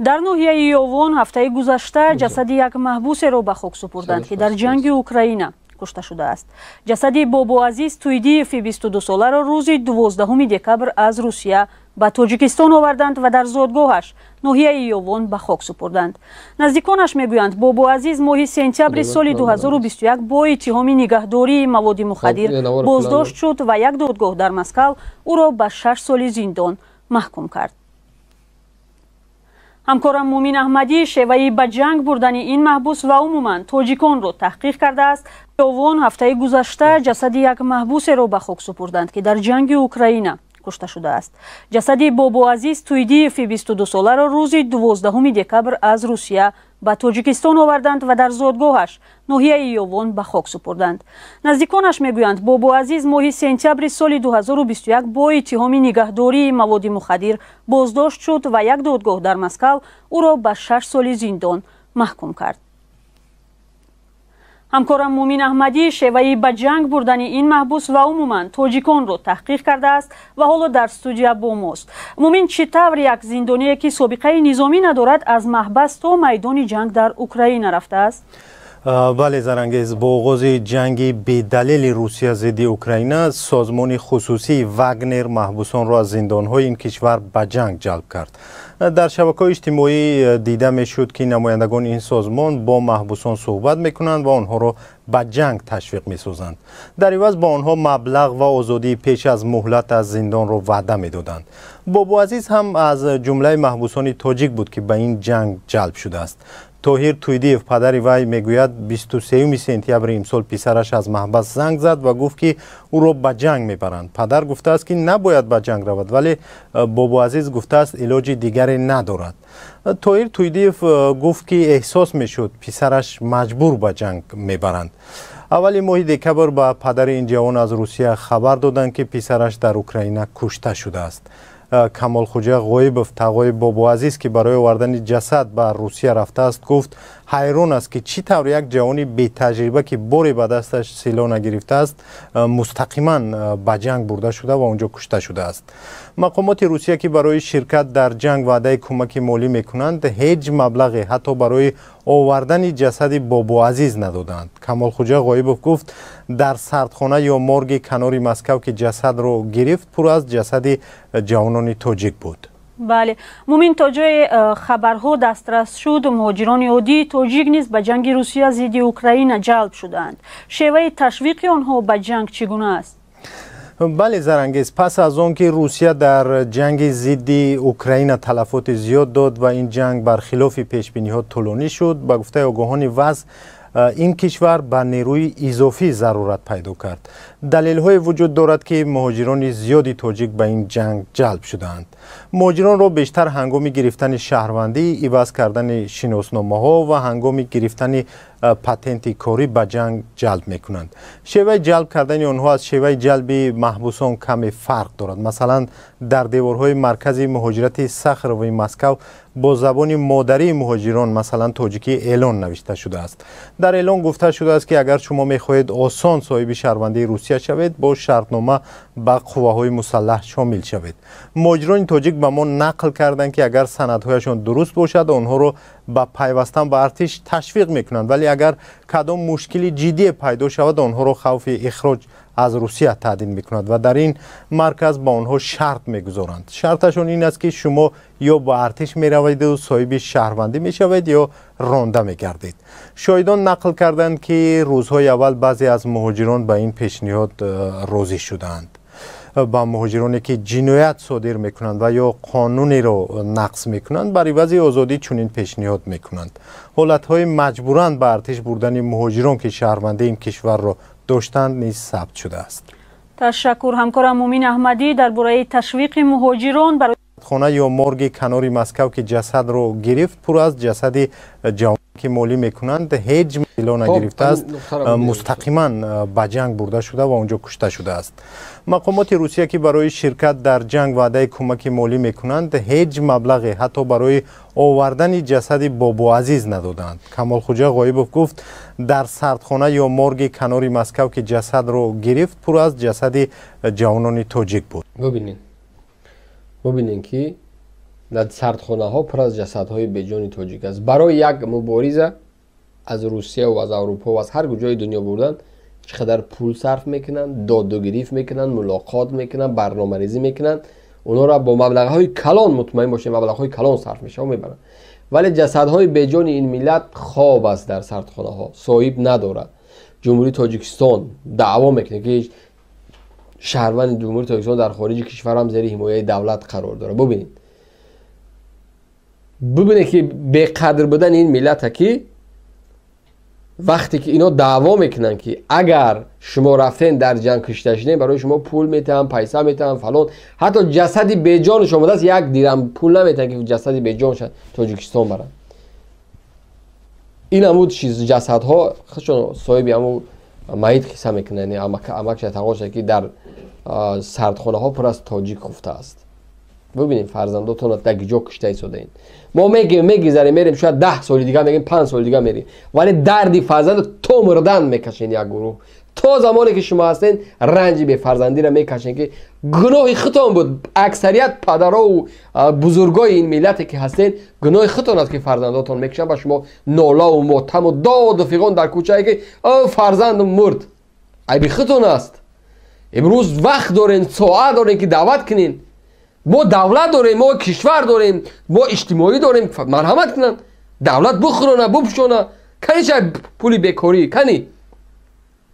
Дар ноҳияи Ёвон ҳафтаи гузашта ҷасади як маҳбусеро ба хок супурданд, ки дар ҷанги Украина кушта шудааст. Ҷасади Бобоазиз Туйдиеви 22-соларо рӯзи 12 декабр аз Русия ба Тоҷикистон оварданд ва дар зодгоҳаш, ноҳияи Ёвон, ба хок супурданд. Наздиконаш мегӯянд, Бобоазиз моҳи сентябри соли 2021 бо иттиҳоми нигаҳдории маводи мухаддир боздошт шуд ва як додгоҳ дар Москав ӯро ба 6 соли зиндон маҳкум кард. Ҳамкорам Мумин Аҳмадӣ шеваи ба ҷанг бурдани ин маҳбус ва умуман тоҷиконро таҳқиқ кардааст. Ёвон ҳафтаи гузашта ҷасади як маҳбусеро ба хок супурданд, ки дар ҷанги Украина кушта шудааст. Ҷасади Бобоазиз Туйдиеви 22-соларо рӯзи 12 декабр аз Русия ба Тоҷикистон оварданд ва дар зодгоҳаш, ноҳияи Ёвон, ба хок супурданд. Наздиконаш мегӯянд, Бобоазиз моҳи сентябри соли 2021 бо иттиҳоми нигаҳдории маводи мухаддир боздошт шуд ва як додгоҳ дар Москав ӯро ба 6 соли зиндон маҳкум кард. Ҳамкорам Мумин Аҳмадӣ шеваи ба ҷанг бурдани ин маҳбус ва умуман тоҷиконро таҳқиқ кардааст ва ҳоло дар студия бо мост. Мумин, чӣ тавр як зиндоние, ки собиқаи низомӣ надорад, аз маҳбас то майдони ҷанг дар Украина рафтааст? Бале, Зарангез, бо оғози ҷанги бедалели Русия зидди Украина созмони хусусии Вагнер маҳбусонро аз зиндонҳои ин кишвар ба ҷанг ҷалб кард. Дар шабакаҳои иҷтимоӣ дида мешуд, ки намояндагони ин созмон бо маҳбусон суҳбат мекунанд ва онҳоро ба ҷанг ташвиқ месозанд. Дар иваз ба онҳо маблағ ва озодии пеш аз муҳлат аз зиндонро ваъда медоданд. Бобоазиз ҳам аз ҷумлаи маҳбусони тоҷик буд, ки ба ин ҷанг ҷалб шудааст. Тоҳир Туйдиев, падари вай, мегӯяд, 23 сентябри имсол писараш аз маҳбас занг зад ва гуфт, ки ӯро ба ҷанг мебаранд. Падар гуфтааст, ки набояд ба ҷанг равад, вале Бобоазиз гуфтааст, илоҷи дигаре надорад. Тоҳир Туйдиев гуфт, ки эҳсос мешуд, писараш маҷбур ба ҷанг мебаранд. Аввали моҳи декабр ба падари ин ҷавон аз Русия хабар доданд, ки писараш дар Украина кушта шудааст. Камолхуҷа Ғоибов, тағои Бобоазиз, ки барои овардани ҷасад ба Русия рафтааст, гуфт, ҳайрон аст, ки чӣ тавр як ҷавони бетаҷриба, ки боре ба дасташ силоҳ нагирифтааст, мустақиман ба ҷанг бурда шуда ва онҷо кушта шудааст. Мақомоти Русия, ки барои ширкат дар ҷанг ваъдаи кӯмаки молӣ мекунанд, ҳеҷ маблағе ҳатто барои овардани ҷасади Бобоазиз надоданд. Камолхуҷа Ғоибов гуфт, дар сардхона ё морги канори Москав, ки ҷасадро гирифт, пур аз ҷасади ҷавонони тоҷик буд. Бале, Мумин, то ҷое хабарҳо дастрас шуд, муҳоҷирони оддии тоҷик низ ба ҷанги Русия зидди Украина ҷалб шудаанд. Шеваи ташвиқи онҳо ба ҷанг чӣ гуна аст? Бале, Зарангез, пас аз он ки Русия дар ҷанги зидди Украина талафоти зиёд дод ва ин ҷанг бар хилофи пешбиниҳо тӯлонӣ шуд, ба гуфтаи огоҳони вазъ, ин кишвар ба нерӯи изофӣ зарурат пайдо кард. Далелҳое вуҷуд дорад, ки муҳоҷирони зиёди тоҷик ба ин ҷанг ҷалб шудаанд. Муҳоҷиронро бештар ҳангоми гирифтани шаҳрвандӣ, иваз кардани шиносномаҳо ва ҳангоми гирифтани патенти корӣ ба ҷанг ҷалб мекунанд. Шеваи ҷалб кардани онҳо аз шеваи ҷалби маҳбусон каме фарқ дорад. Масалан, дар деворҳои маркази муҳоҷирати Сахарови Москав бо забони модарии муҳоҷирон, масалан тоҷикӣ, эълон навишта шудааст. Дар эълон гуфта шудааст, ки агар шумо мехоҳед осон соҳиби шаҳрвандии Русия шавед, бо шартнома ба қувваҳои мусаллаҳ шомил шавед. Муҳоҷирони тоҷик ба мо нақл карданд, ки агар санадҳояшон дуруст бошад, онҳоро ба пайвастан ба артиш ташвиқ мекунанд, вале агар кадом мушкили ҷиддие пайдо шавад, онҳоро хавфи ихроҷ аз Русия таҳдид мекунад ва дар ин марказ ба онҳо шарт мегузоранд. Шарташон ин аст, ки шумо ё ба артиш мераведу соҳиби шаҳрвандӣ мешавед, ё ронда мегардед. Шоҳидон нақл карданд, ки рӯзҳои аввал баъзе аз муҳоҷирон ба ин пешниҳод розӣ шуданд. Ба муҳоҷироне, ки ҷиноят содир мекунанд ва ё қонунеро нақз мекунанд, бар ивази озодӣ чунин пешниҳод мекунанд. Ҳолатҳои маҷбуран ба артиш бурдани муҳоҷирон, ки шаҳрвандии ин кишварро доштанд, низ сабт шудааст. Ташаккур. Ҳамкорам Мумин Аҳмадӣ дар бораи ташвиқи муҳоҷирон барои хона ё морги канори Москав, ки ҷасадро гирифт, пур аз ҷасади ҷавон ки молӣ мекунанд, ҳеҷ силоҳ нагирифтааст, мустақиман ба ҷанг бурда шуда ва онҷо кушта шудааст. Мақомоти Русия, ки барои ширкат дар ҷанг ваъдаи кӯмаки молӣ мекунанд, ҳеҷ маблағе ҳатто барои овардани ҷасади Бобоазиз надоданд. Камолхуҷа Ғоибов гуфт, дар сардхона ё морги канори Москав, ки ҷасадро гирифт, пур аз ҷасади ҷавонони тоҷик буд. Бубинед, бубинед, ки Дар сардхонаҳо пур аз ҷасадҳои беҷони тоҷик аст. Барои як мубориза аз Русия ва аз Аврупо ва аз ҳар куҷои дунё бурдан чӣ қадар пул сарф мекунанд, доду гирифт мекунанд, мулоқот мекунанд, барномарезӣ мекунанд. Онҳоро бо маблағҳои калон, мутмаин бошед, маблағҳои калон сарф мешавад, мебаранд. Вале ҷасадҳои беҷони ин миллат хоб аст дар сардхонаҳо, соҳиб надорад. Ҷумҳурии Тоҷикистон даъво мекунад, ки шаҳрванди Ҷумҳурии Тоҷикистон дар хориҷи кишвар ҳам зери ҳимояи давлат қарор дорад. Бибинед, ки беқадр будани ин миллата, ки вақте ки ино даъво мекунанд, ки агар шумо рафтен дар ҷанг кушта шудем, барои шумо пул метаҳам, пайса метаҳам, фалон. Ҳатто ҷасади беҷонаш омадааст, як дирам пул наметаҳам, ки ҷасади беҷонша Тоҷикистон баранд. Ин ҳамун чиз ҷасадҳо худшон соҳиби ҳамун маит қисса мекунанд, амакша тағоша, ки дар сардхонаҳо пур аз тоҷик хуфтааст. Бибинед, фарзандотонро дар ҷо кушта истодаед. Мо мегем, мегизарем, мерем, шояд 10 соли дига мегем, 5 соли дига мерем, вале дарди фарзанд то мурдан мекашен. Як гурӯҳ то замоне ки шумо ҳастен, ранҷи бефарзандиро мекашен, ки гуноҳи худтон буд. Аксарият падарову бузургои ин миллате ки ҳастен, гуноҳи худтон аст, ки фарзандотон мекушанд ба шумо нолаву мотаму доду фиғон дар кӯчае, ки фарзандам мурд. Айби худтон аст. Имрӯз вақт дорем, соат дорем, ки даъват кунем. Мо давлат дорем, мо кишвар дорем, мо иҷтимоӣ дорем, марҳамат кунанд, давлат бухӯрона, бупӯшона. Кани ча пули бекорӣ, кани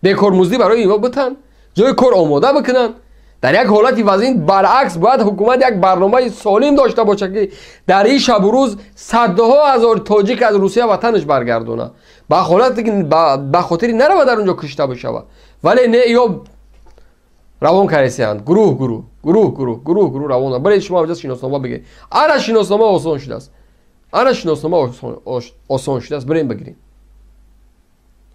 бекормуздӣ барои инҳо битан, ҷои кор омода бикунанд. Дар як ҳолати вазин баръакс бояд ҳукумат як барномаи солим дошта бошад, ки дар ин шабу рӯз садҳо ҳазор тоҷик аз Русия ватанаш баргардона, ба ҳолате ки ба хотири нарава дар он ҷо кушта бишавад. Вале не, ё равон кардесиянд гурӯҳ гурӯҳ, гурӯҳ гурӯҳ, гурӯҳ гурӯҳ равон. Баред, шумо ҳамҷа шиноснома бигиред. Ана шиноснома осон шудааст, ана шиноснома осон шудааст, бирем бигирем.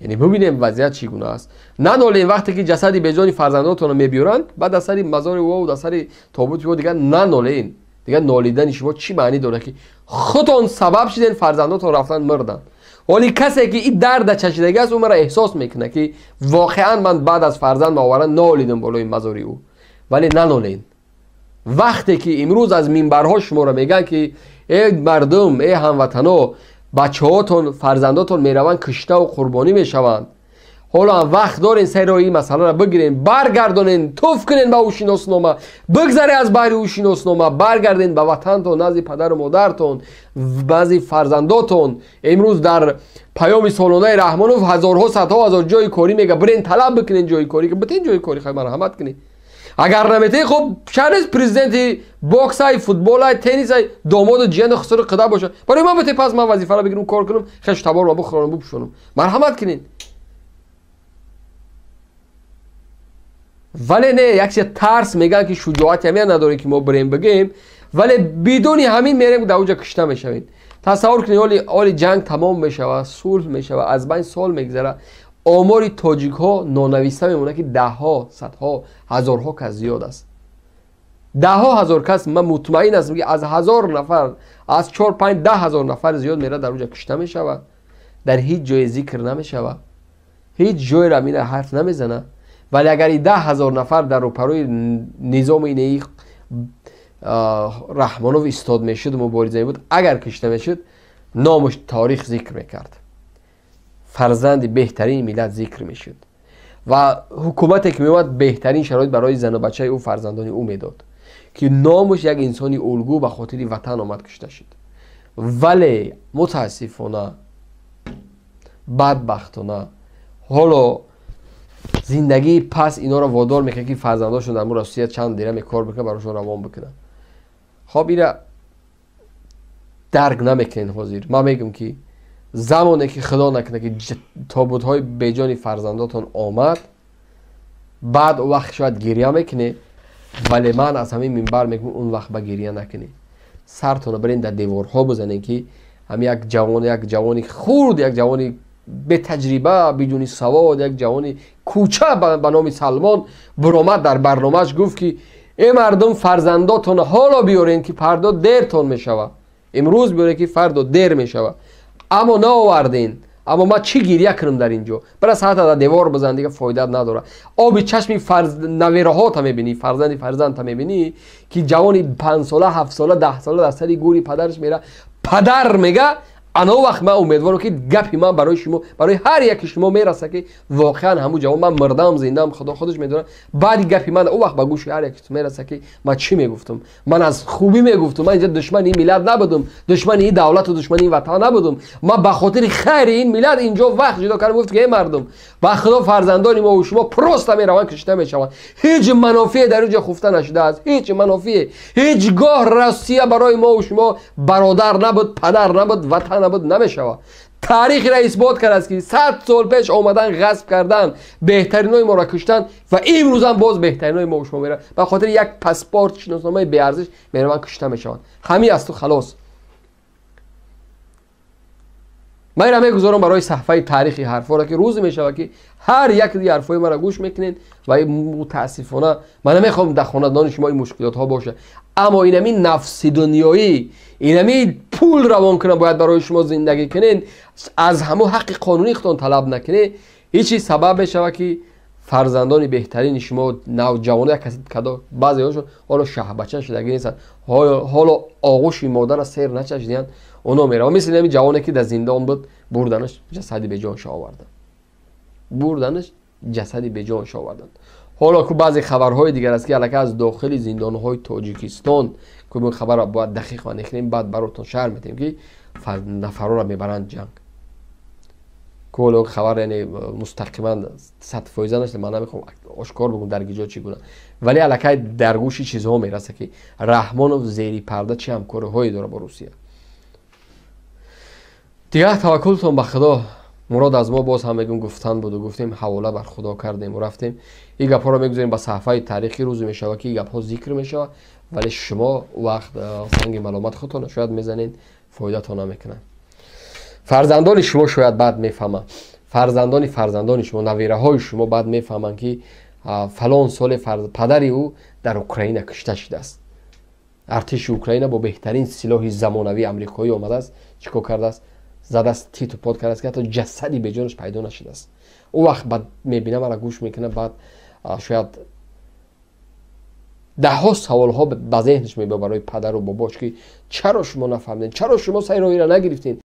Яъне бибинем, вазъият чӣ гуна аст. Нанолем вақте ки ҷасади беҷони фарзандотонро мебиёранд, баъд аз сари мазори ӯ, дар сари тобути ӯ дигар нанолем. Дигар нолидани шумо чӣ маънӣ дорад, ки худтон сабаб шуден, фарзандотон рафтан мурданд? Ҳоли касе ки ин дарда чашидагӣ аст, ӯ маро эҳсос мекунад, ки воқеан ман баъд аз фарзанд овардан нолидам болои мазори ӯ. Вале нанолем вақте ки имрӯз аз минбарҳо шуморо мегӯянд, ки э мардум, э ҳамватано, бачаҳотон, фарзандотон мераванд, киштаву қурбонӣ мешаванд. Ҳоло ҳам вақт дорем, сари ин масъаларо бигирем, баргардонем, туф кунем ба ӯ шиноснома, бигзаре аз баҳри ӯ шиноснома, баргардем ба ватантон, назди падару модартон, назди фарзандотон. Имрӯз дар паёми солонаи Раҳмонов ҳазорҳо, садҳо ҳазор ҷои корӣ мега, бирен талаб бикунен ҷои корӣ, ки битен ҷои корӣ. Хай, марҳамат кунед. Агар наметаи, хуб, шаҳр президенти боксай, футболай, теннисай, домоду ҷияну хусури қида бошад, барои ман бите, пас ман вазифаро бигирам, кор кунам, хешу таборро бихӯронам, бупӯшонам. Марҳамат кунед. Вале не, як чиз тарс мегӯянд, ки шуҷоати ҳамин надорем, ки мо бирем бигӯем. Вале бидуни ҳамин мерем, дар оҷа кушта мешавем. Тасаввур кунед, ҳоли ҷанг тамом мешавад, сулҳ мешавад, аз байн сол мегузарад, омори тоҷикҳо нонависта мемонад, ки даҳҳо, садҳо, ҳазорҳо кас зиёд аст. Даҳҳо ҳазор кас. Ман мутмаин ҳастам, ки аз 1000 нафар, аз 4, 5, 10 ҳазор нафар зиёд мерад, дар оҷа кушта мешавад. Дар ҳеҷ ҷое зикр намешавад, ҳеҷ ҷойро ҳамина ҳарф намезанад. Вале агар и 10 000 нафар дар рӯпарои низоми инаи Раҳмонов истод мешуд, мубориза мебуд, агар кушта мешуд, номаш таърих зикр мекард, фарзанди беҳтарини миллат зикр мешуд ва ҳукумате ки меомад, беҳтарин шароит барои зану бачаи ӯ, фарзандони ӯ медод, ки номаш як инсони улгӯ ба хотири ватан омад, кушта шуд. Вале мутаассифона, бадбахтона, ҳоло зиндагии пас инҳоро водор мекунад, ки фарзандошон дар Русия чанд дираме кор бикунад, барошон равон бикунад. Хоб, ира дарк намекунед ҳозир. Ман мегӯм, ки замоне ки, худо накунад, ки тобутҳои беҷони фарзандотон омад, баъд он вақт шояд гирья мекунед. Вале ман аз ҳамин минбар мегӯм, он вақт ба гирья накунед, сартонро бирен дар деворҳо бизанед, ки ҳам як ҷавон, як ҷавони хурд, як ҷавони бетаҷриба, бидуни савод, як ҷавони кӯча ба номи Салмон буромад, дар барномааш гуфт, ки э мардум, фарзандотон ҳоло биёрен, ки фардо дертон мешавад, имрӯз биёрен, ки фардо дер мешавад. Аммо наоварден. Аммо ман чӣ гирья кунам дар ин ҷо? Бира саата дар девор бизан, дига фоида надорад. Оби чашми навераҳота мебинӣ, фарзанди фарзандта мебинӣ, ки ҷавони 5-сола, 7-сола, 10-сола дар сари гӯри падараш мера, падар мега. Ано вақт ман умедворам, ки гапи ман барои шумо, барои ҳар яки шумо мераса, ки воқеан ҳамун ҷавон, ман мурдам, зиндам, худо худаш медонад. Баъди гапи ман ӯ вақт ба гӯши ҳар яки мераса, ки ман чӣ мегуфтам. Ман аз хубӣ мегуфтам. Ман инҷа душмани ин миллат набудам, душмани ин давлату душмани ин ватан набудам. Ман ба хотири хайри ин миллат инҷо вақт ҷудо кардам, гуфт ки эй мардум, ба худо, фарзандони мо шумо просто мераванд, кушта мешаванд. Ҳеҷ манофие дар инҷо хуфта нашудааст, ҳеҷ манофие. Ҳеҷ гоҳ Россия барои мо шумо бародар набуд, падар набуд, ватан набуд, намешавад. Таърихро исбот кардааст, ки 100 сол пеш омадан, ғасб кардан, беҳтаринои моро куштан ва имрӯзам боз беҳтаринои мо шумо мераванд, ба хотири як паспорт, шиносномаи беарзиш мераванд, кушта мешаванд. Ҳамин асту халос. Ман инро мегузорам барои саҳфаи таърихи ҳарфҳоро, ки рӯзе мешавад, ки ҳар як ҳарфҳои маро гӯш мекунед. Ва мутаассифона ман намехоҳам дар хонадони шумо ин мушкилотҳо бошад, аммо инами нафси дунёӣ, инами пул равон кунам бояд барои шумо зиндагӣ кунед, аз ҳамун ҳаққи қонунии худтон талаб накунед, ҳеҷ чиз сабаб мешавад, ки фарзандони беҳтарини шумо, навҷавоно, як каси кадо баъзеҳошон ҳоло шаҳбача шудагӣ нестанд, ҳоло оғӯши модарро сер начашиданд, оно мераванд. Мисли ҳамин ҷавоне, ки дар зиндон буд, бурданаш, ҷасади беҷонша оварданд, бурданаш, ҷасади беҷонша оварданд. Ҳоло ку баъзе хабарҳои дигар аст, ки аллакай аз дохили зиндонҳои Тоҷикистон, ку ин хабарро бояд дақиқ накунем, баъд баротон шарҳ медиҳем, ки нафарҳоро мебаранд ҷанг. Ку ҳоло хабар, яъне мустақиман 100% нашуда, ман намехоҳам ошкор бигӯм дар гиҷо чӣ гуна, вале аллакай дар гӯши чизҳо мераса, ки Раҳмонов зери парда чӣ ҳамкориҳое дорад бо Русия. Дигар таваккултон ба Худо. Мурод аз мо, боз ҳам мегӯм, гуфтан буду гуфтем, ҳавола бар Худо кардему рафтем. Ин гапҳоро мегузорем ба саҳфаи таърихи. Рӯзе мешавад, ки ин гапҳо зикр мешавад, вале шумо вақт санги маломат худтон шояд мезанед, фоидатон намекунад. Фарзандони шумо шояд баъд мефаҳманд, фарзандони фарзандони шумо, навираҳои шумо баъд мефаҳманд, ки фалон соле падари ӯ дар Украина кушта шудааст, артиши Украина бо беҳтарин силоҳи замонавии амрикоӣ омадааст, чӣ кор кардааст, задааст, титу пот кардааст, ки ҳатто ҷасади беҷонаш пайдо нашудааст. Ӯ вақт баъд мебина, мара гӯш мекунад, баъд шояд даҳҳо саволҳо ба зеҳнаш мебиёд барои падару бобош, ки чаро шумо нафаҳмидед, чаро шумо сари роҳиро нагирифтед.